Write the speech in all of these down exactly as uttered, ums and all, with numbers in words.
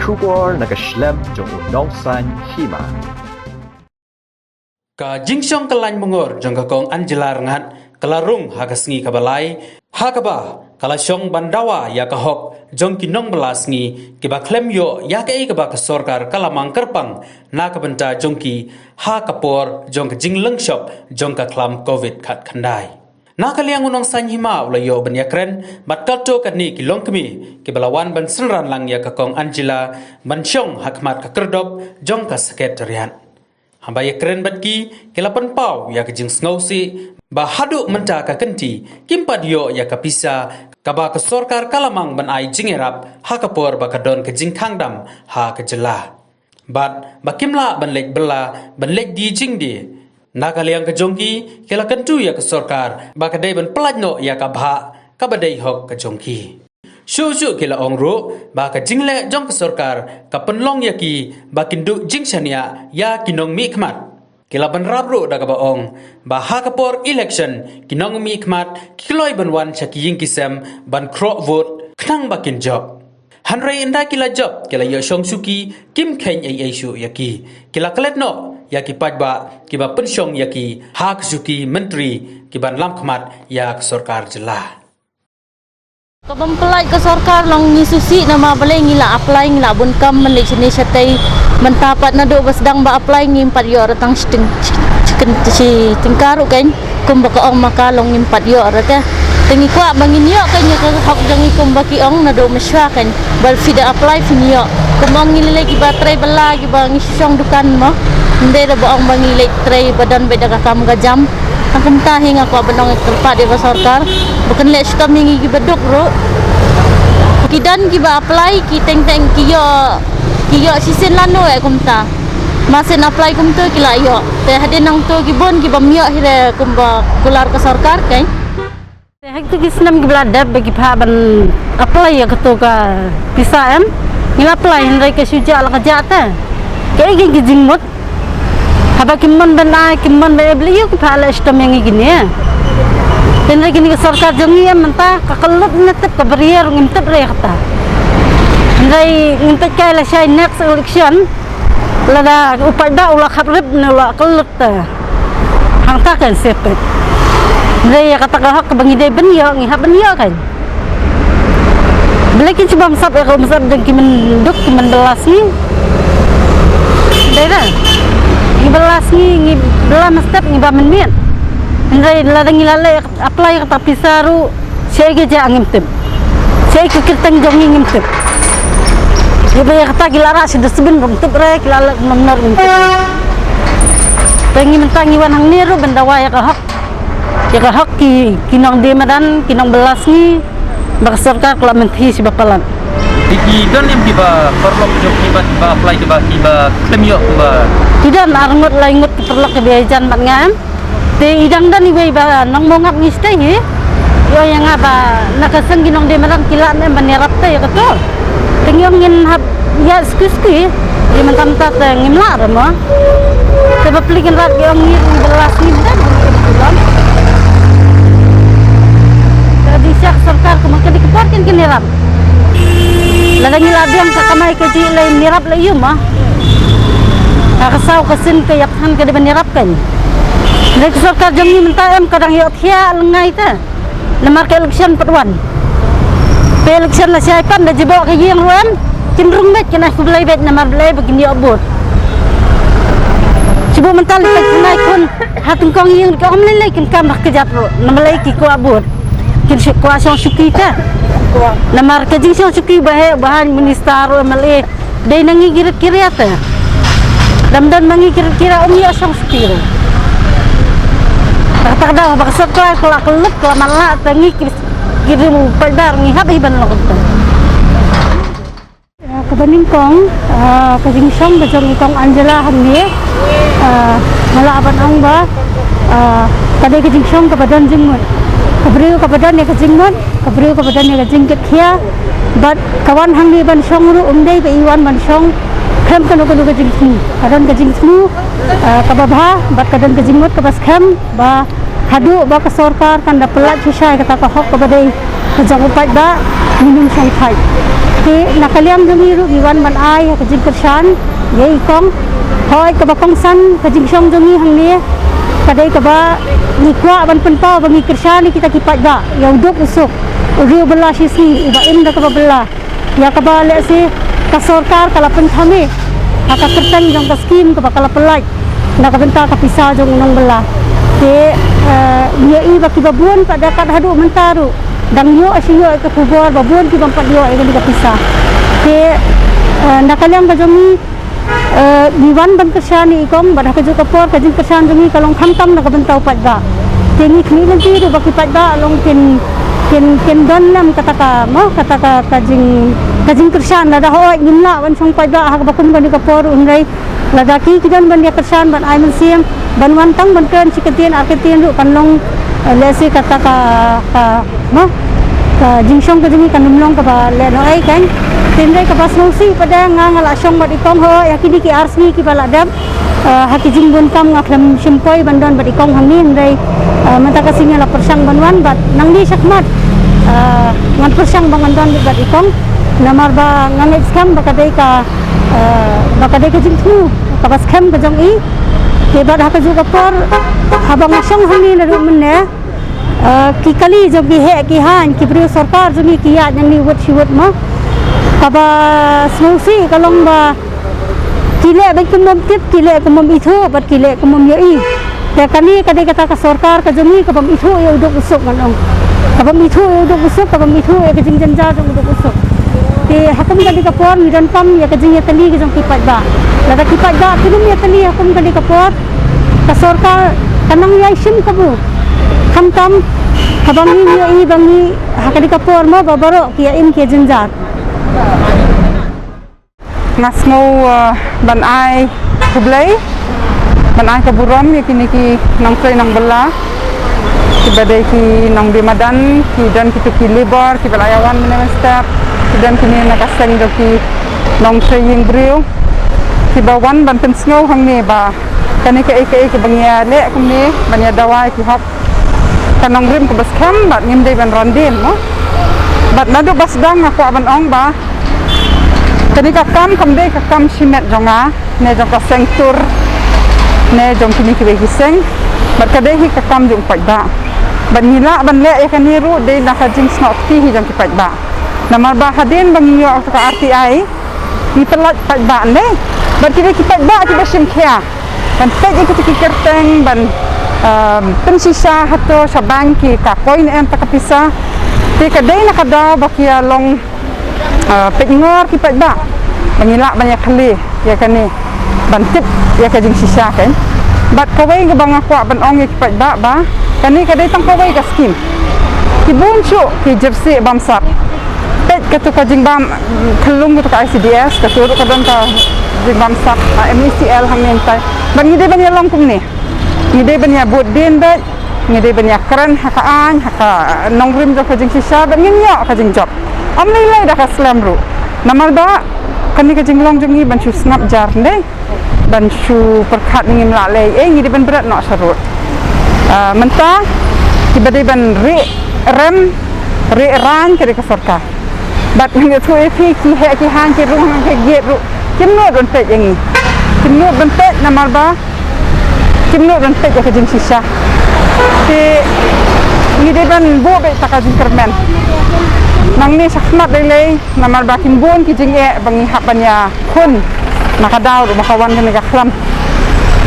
Khubor na ka shlem jong u Nongsaiñ Hima. Ka jingshong ka lain mungor jong ka Kong Angela Rngat ka la rung ha ka sngi kaba lai, ha kaba ka la shong ban dawa ïa ka hok jong ki nongbylla sngi kiba khlem ïoh ïa kaei kaba ka sorkar ka la mang kyrpang na ka bynta jong ki ha ka por jong ka jingleng shop jong ka khlam covid khatkhyndai. Na ka liang u Nongsaiñ Hima u la ïoh ban ïakren bad katto katne ki longkmie kiba la wan ban synran lang ïa ka Kong Angela ban shong ha khmat ka kyrdop jong ka Secretariat. Haba ïakren bad ki, ki la pynpaw ïa ka jingsngewsih ba haduh mynta ka kynti kim pat ïoh ïa ka pisa kaba ka sorkar ka la mang ban ai jingïarap ha ka por ba ka don ka jingkhang dam ha ka jylla. Bad ba kim lah ban leit bylla ban leit die jingdie. Na ka liang ka jong ki, ki la kyntu ïa ka sorkar ba ka dei ban pyllait noh ïa ka bhah kaba dei hok ka jong ki. Shuh shuh ki la ong ruh ba ka jingleh jong ka sorkar ka pynlong ïa ki ba kin duh jingshaniah ïa ki nongmihkhmat. Ki la bynrap ruh da kaba ong ba ha ka por election ki nongmihkhmat ki kloi ban wan sha ki ïing ki sem ban khroh vote khnang ba kin jop. Hynrei ynda ki la jop ki la ïoh shong shuki, kim kheiñ ei ei shuh ïa ki. Ki la klet noh ïa ki paidbah kiba pynshong ïa ki ha ka shuki myntri kiban lam khmat ïa ka sorkar jylla. Ka bym pyllait ka sorkar long ngi sngewsih namar balei ngi la apply, ngi la bun kam ban leit shane shatei. Mynta pat naduh ba sdang ba apply ngim pat ïoh re tang shi tyng-, shi tyngka ruh keiñ. Kumba ka ong ma ka long ngim pat ïoh re te. Te ngi kwah ba ngin ïoh keiñ ïa ka hok jong ngi kumba ki ong naduh mynshuwa keiñ. Ba phi da apply phin ïoh. Kum ong ngi lei lei kiba trei bylla kiba ngi shong dukan mo. Ym dei re ba ong ba ngi leit trei ba don beit da ka kam ka jam. Tang kumta hi nga kwah ban ong kyrpad ïa ka sorkar ba kan leh shitom ïa ngi kiba duk ruh. Ki don kiba apply ki teng teng ki ïoh, ki ïoh shisien lano eh kumta. Mar shen apply kumto ki la ïoh. Te hadien nangto ki bun ki bym ïoh hi re kumba kular ka sorkar keiñ. Te ha kito ki snem kiba la dep ba ki phah ban apply ïa kato ka pisa em. Ngi la apply hynrei ka shu jah la ka jah te. Kaei keiñ ki jingmut. Haba kim mon ban ai, kim mon ban ai, balei ïoh ki phah leh shitom ïa ngi kine. Te hynrei kine ki sorkar jong ngi em mynta ka kyllut ne tip, ka barrier ngim tip re kata. Hynrei ngim tip kai lashai next election. Lada u paidbah u la khap rip ne u la kyllut te. Hangta kan sepet. Hynrei ïa kata ka hok kaba ngi dei ban ïoh, ngi hap ban ïoh kan. Balei kin shu bam sap ïa ka umsap jong ki myn duk ki myn bylla sngi. Dei da. Ngi bylla sngi, ngi bylla mynstep, ngi bam mynmiet. Hynrei lada ngi la leh apply ïa kata pisa ruh, shaei ka jah ngim tip. Shaei ka kyrteng jong ngi ngim tip. Ïa ba ïa kata ki la rah sha dustbin ruh ngim tip re, ki la leh kumno kumno ruh ngim tip. Te ngi mynta ngi wan hangne ruh ban dawa ïa ka hok. Ïa ka hok ki, ki nongdie madan, ki nongbylla sngi, ba ka sorkar ka la mynthi shi ba palat. Te ki don em kiba paralok jong kiba, kiba apply kiba, kiba khlem ïoh kiba. Ki don ar ngut lai ngut ki paralok kiba ïajan bad nga em. Te i dang don iwei ba nongmongap ngi shatei hi. Ïoh ïa nga ba na ka seng ki nongdie madan ki lah ne em ban ïarap te ïa kato. Te ngi ong ngin hap ïa skui skui. Ïa mynta mynta te ngim lah re mo. Te bapli kin rat ki ong ngi ngi bylla sngi mynta ngi bylla. Te dei sha ka sorkar kumno ka dei ka por kin kin ïarap. Lada ngi la biang ka kamai kajih lei ïarap lei ïa ma. Ka ka saw ka sien ka ïap than ka dei ban ïarap kan. Lei ka sorkar jong ngi mynta em ka dang ïoh thiah lyngngai te. Namar ka election pat wan. Ka election la shai pat da jiboh ka ïing ruh em. Kin rung beit kin ai khublei beit namar balei ba kin ïoh vote. Jiboh mynta lei pat kin ai khun ha tyngkong ïing ka ym lei lei kin kam bak kjat ruh namar lei ki kwah vote. Kin shu kwah shong shuki te. Namar ka jingshong shuki ba heh ba haiñ minister ruh M L A. Dei na ngi ki rit ki ria te. Dam don ma ngi ki rit ki ria ym ïoh shong shuki ruh. Kata ka daw ba ka sorkar ka la kyllut ka la man la te ngi ki, ki rim u paidbah ngi hap hi ban long te. Kaba nyngkong, ah, ka jingshong ka jong i Kong Angela hangne, ah, nga lah ban ong ba, ah, ka dei ka jingshong kaba don jingmut. Ka briew kaba don ïa ka jingmut, ka briew kaba don ïa ka jingkitkhia, bad ka wan hangne ban shong ruh ym dei ba i wan ban shong khlem kano kano ka jingthmu. Ka don ka jingthmu, ah, kaba bha, bad ka don ka jingmut kaba skhem, ba Haduh ba ka sorkar kan da pyllait shisha ïa kata ka hok kaba dei ka jong u paidbah, ngim shong thait. Te na ka liang jong ngi ruh ngi wan ban ai ïa ka jingkyrshan ïa i kong. Hooid, kaba kongsan ka jingshong jong ngi hangne ka dei kaba ngi kwah ban pynpaw ba ngi kyrshan ïa kita ki paidbah ïa u duk u suk, u riew bylla shi sngi uba im da kaba bylla. Ïa kaba lehse ka sorkar ka la pynthame ha ka kyrteng jong ka skim kaba ka la pyllait na ka bynta ka pisa jong u nongbylla. Te, eh, ngi ïohi ba kiba bun pat da kat haduh mynta ruh dang ïoh shi ïoh ïa ka khubor ba bun ki bym pat ïoh ïa kane ka pisa. Te, eh, na ka liang ka jong ngi, eh, ngi wan ban kyrshan ïa i kong, bad ha kajuh ka por ka jingkyrshan jong ngi ka long khamtam na ka bynta u paidbah. Te ngi khmih lynti ruh ba ki paidbah long kin, kin, kin don lem kata ka, mo, kata ka, ka jing, ka jingkyrshan. Lada hooid ngim lah wan shong paidbah ha kaba kum kane ka por ruh, hynrei lada ki, ki don ban ïa kyrshan ban ai mynsiem, ban wan tang ban kren shi kyntien ar kyntien ruh kan long, eh, lehse kata ka, ka, mo, ka jingshong ka jong ngi kan ym long kaba lehnohei kan. Hynrei kaba sngewsih pat da nga, nga la shong bad i kong ho ïa kine ki ar sngi kiba la dep. Eh, ha ki jingbun kam nga khlem shim poi ban don bad i kong hangne, hynrei, eh, mynta ka sngi nga la pyrshang ban wan bad nangne shakhmat, eh, ngan pyrshang ba ngan don bad i kong. Namar ba nga ngeit skhem ba ka dei ka, eh, ba ka dei ka jingthmu kaba skhem ka jong i. Te bad ha kajuh ka por haba nga shong hangne naduh mynne, eh, ki kali jong ki heh ki haiñ, ki briew sorkar jong ngi ki ïaid nangne wut shi wut, mo. Kaba sngewsih ka long ba ki leh bad kum bym tip, ki leh kum bym ithuh bad ki leh kum bym ïohi. Te kane ka dei kata ka sorkar ka jong ngi ka bym ithuh ïa u duk u suk, ngan ong. Ka bym ithuh ïa u duk u suk, ka bym ithuh ïa ka jingjynjar jong u duk u suk. Te ha kum kane ka por ngi donkam ïa ka jingïatylli ka jong ki paidbah. Lada ki paidbah kim ïatylli ha kum kane ka por, ka sorkar ka nang ïai shim kabu. Khamtam haba ngi ïohi ba ngi ha kane ka por, mo, ba baroh ki ïa im ki ïa jynjar. Nga sngew, eh, ban ai khublei, ban ai ka burom ïa kine ki nongtrei nongbylla, kiba dei ki nongdie madan, ki don kito ki labour kiba la ïa wan mynne mynstep, ki don kine na ka seng jong ki nongtrei ïing briew, kiba wan ban pynsngew hangne ba kane kaei kaei kaba ngi ïa leh kumne ban ïa dawa ïa ki hok, ka nongrim kaba skhem bad ngim dei ban ran dien, mo. Bad naduh ba sdang nga kwah ban ong ba kane ka kam kam dei ka kam shimet jong nga, ne jong ka seng tur, ne jong kine kiwei ki seng. Bad ka dei hi ka kam jong u paidbah. Bad ngi lah ban leh ïa kane ruh dei na ka jingsnoh kti hi jong ki paidbah. Namar ba hadien ba ngi ïoh ka R T I, ngi pyllait paidbah ne. Bad ki dei ki paidbah kiba shim khia ban peit ïa kita ki kyrteng, ban, um, pynshisha hato sha bank ki ka poi ne em ta ka pisa. Te ka dei na ka daw ba ki ïa long, uh, peit ngor ki paidbah ba ngi lah ban ïa khlieh ïa kane, ban tip ïa ka jingshisha kan. Bad kawei kaba nga kwah ban ong ïa ki paidbah ba kane ka dei tang kawei ka skim. Ki bun shuh ki jyrsieh bamsap. Peit kato ka jingbam khyllung, kato ka I C D S, kato ruh ka don ka jingbamsap, ah, M E C L hangne hangtai. Bad ngi dei ban ïa long kumne. Ngi dei ban ïa bud dien bad ngi dei ban ïa kren ha ka aiñ, ha ka, ah, nongrim jong ka jingshisha, bad ngin ïoh ka jingjop. Ym lei lei da ka slem ruh. Namar ba kane ka jinglong jong ngi ban shu sngap jar ne ban shu pyrkhat ne ngim lah leh ei, ngi dei ban bret noh sharud. Ah, mynta kiba dei ban rieh rem, rieh raiñ ka dei ka sorkar. Bad ngi ïathuh ïa phi, ki heh ki haiñ, ki rung ha ki gate ruh kim nud ban peit ïa ngi. Kim nud ban peit namar ba kim nud ban peit ïa ka jingshisha. Te ngi dei ban buh beit ta ka jingkyrmen nangne shakhmat lei lei, namar ba kin bun ki jingeh ba ngi hap ban ïa khun na ka daw ruh ba ka wan kane ka khlam.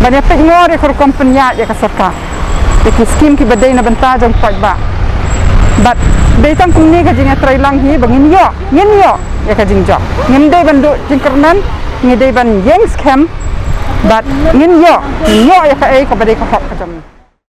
Ban ïa peit ngor ïa ka rukom pynïaid ïa ka sorkar, ïa ki skim kiba dei na bynta jong u paidbah. Bad dei tang kumne ka jingïatreilang hi ba ngin ïoh, ngin ïoh ïa ka jingjop. Ngim dei ban duh jingkyrmen, ngi dei ban ïeng skhem bad ngin ïoh, ngin ïoh ïa kaei kaba dei ka hok ka jong ngi.